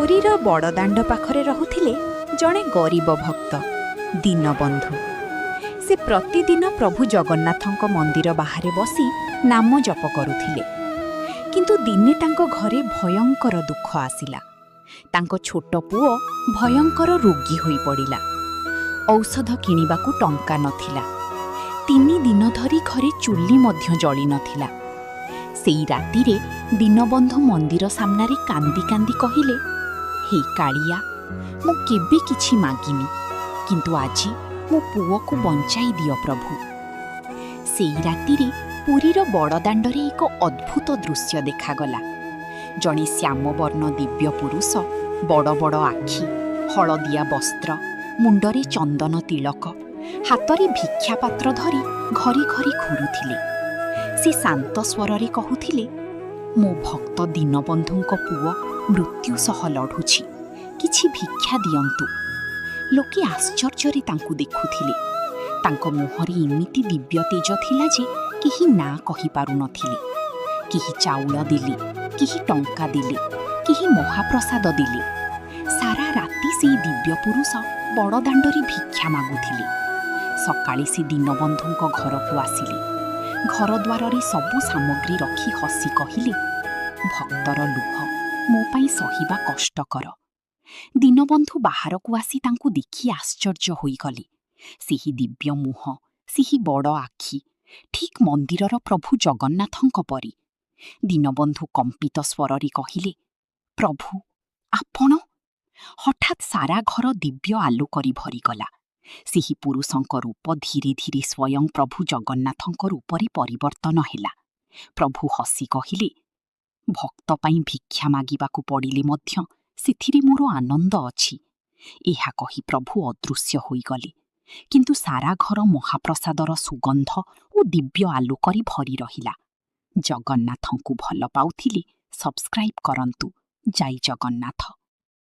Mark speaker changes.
Speaker 1: ପୁରୀର ବଡ଼ଦାଣ୍ଡ ପାଖରେ ରହୁଥିଲେ ଜଣେ ଗରିବ ଭକ୍ତ ଦୀନବନ୍ଧୁ। ସେ ପ୍ରତିଦିନ ପ୍ରଭୁ ଜଗନ୍ନାଥଙ୍କ ମନ୍ଦିର ବାହାରେ ବସି ନାମ ଜପ କରୁଥିଲେ। କିନ୍ତୁ ଦିନେ ତାଙ୍କ ଘରେ ଭୟଙ୍କର ଦୁଃଖ ଆସିଲା। ତାଙ୍କ ଛୋଟ ପୁଅ ଭୟଙ୍କର ରୋଗୀ ହୋଇପଡ଼ିଲା। ଔଷଧ କିଣିବାକୁ ଟଙ୍କା ନଥିଲା। 3 ଦିନ ଧରି ଘରେ ଚୁଲି ମଧ୍ୟ ଜଳି ନଥିଲା। ସେଇ ରାତିରେ ଦୀନବନ୍ଧୁ ମନ୍ଦିର ସାମ୍ନାରେ କାନ୍ଦି କାନ୍ଦି କହିଲେ, "ହେ କାଳିଆ, ମୁଁ କେବେ କିଛି ମାଗିନି, କିନ୍ତୁ ଆଜି ମୋ ପୁଅକୁ ବଞ୍ଚାଇ ଦିଅ ପ୍ରଭୁ।" ସେଇ ରାତିରେ ପୁରୀର ବଡ଼ଦାଣ୍ଡରେ ଏକ ଅଦ୍ଭୁତ ଦୃଶ୍ୟ ଦେଖାଗଲା। ଜଣେ ଶ୍ୟାମବର୍ଣ୍ଣ ଦିବ୍ୟ ପୁରୁଷ, ବଡ଼ ବଡ଼ ଆଖି, ହଳଦିଆ ବସ୍ତ୍ର, ମୁଣ୍ଡରେ ଚନ୍ଦନ ତିଳକ, ହାତରେ ଭିକ୍ଷାପାତ୍ର ଧରି ଘରେ ଘରେ ଘୁରୁଥିଲେ। ସେ ଶାନ୍ତ ସ୍ୱରରେ କହୁଥିଲେ, "ମୋ ଭକ୍ତ ଦୀନବନ୍ଧୁଙ୍କ ପୁଅ ମୃତ୍ୟୁ ସହ ଲଢ଼ୁଛି, କିଛି ଭିକ୍ଷା ଦିଅନ୍ତୁ।" ଲୋକେ ଆଶ୍ଚର୍ଯ୍ୟରେ ତାଙ୍କୁ ଦେଖୁଥିଲେ। ତାଙ୍କ ମୁହଁରେ ଏମିତି ଦିବ୍ୟ ତେଜ ଥିଲା ଯେ କେହି ନା କହିପାରୁନଥିଲେ। କେହି ଚାଉଳ ଦେଲେ, କେହି ଟଙ୍କା ଦେଲେ, କେହି ମହାପ୍ରସାଦ ଦେଲେ। ସାରା ରାତି ସେଇ ଦିବ୍ୟ ପୁରୁଷ ବଡ଼ଦାଣ୍ଡରେ ଭିକ୍ଷା ମାଗୁଥିଲେ। ସକାଳେ ସେ ଦୀନବନ୍ଧୁଙ୍କ ଘରକୁ ଆସିଲେ। ଘର ଦ୍ୱାରରେ ସବୁ ସାମଗ୍ରୀ ରଖି ହସି କହିଲେ, "ଭକ୍ତର ଲୁହ ମୋ ପାଇଁ ସହିବା କଷ୍ଟକର।" ଦୀନବନ୍ଧୁ ବାହାରକୁ ଆସି ତାଙ୍କୁ ଦେଖି ଆଶ୍ଚର୍ଯ୍ୟ ହୋଇଗଲେ। ସେହି ଦିବ୍ୟ ମୁହଁ, ସେହି ବଡ଼ ଆଖି, ଠିକ୍ ମନ୍ଦିରର ପ୍ରଭୁ ଜଗନ୍ନାଥଙ୍କ ପରି। ଦୀନବନ୍ଧୁ କମ୍ପିତ ସ୍ୱରରେ କହିଲେ, "ପ୍ରଭୁ, ଆପଣ?" ହଠାତ୍ ସାରା ଘର ଦିବ୍ୟ ଆଲୋକରେ ଭରିଗଲା। ସେହି ପୁରୁଷଙ୍କ ରୂପ ଧୀରେ ଧୀରେ ସ୍ୱୟଂ ପ୍ରଭୁ ଜଗନ୍ନାଥଙ୍କ ରୂପରେ ପରିବର୍ତ୍ତନ ହେଲା। ପ୍ରଭୁ ହସି କହିଲେ, "ଭକ୍ତ ପାଇଁ ଭିକ୍ଷା ମାଗିବାକୁ ପଡ଼ିଲେ ମଧ୍ୟ ସେଥିରେ ମୋର ଆନନ୍ଦ ଅଛି।" ଏହା କହି ପ୍ରଭୁ ଅଦୃଶ୍ୟ ହୋଇଗଲେ। କିନ୍ତୁ ସାରା ଘର ମହାପ୍ରସାଦର ସୁଗନ୍ଧ ଓ ଦିବ୍ୟ ଆଲୋକରେ ଭରି ରହିଲା। ଜଗନ୍ନାଥଙ୍କୁ ଭଲ ପାଉଥିଲେ ସବସ୍କ୍ରାଇବ୍ କରନ୍ତୁ। ଜୟ ଜଗନ୍ନାଥ।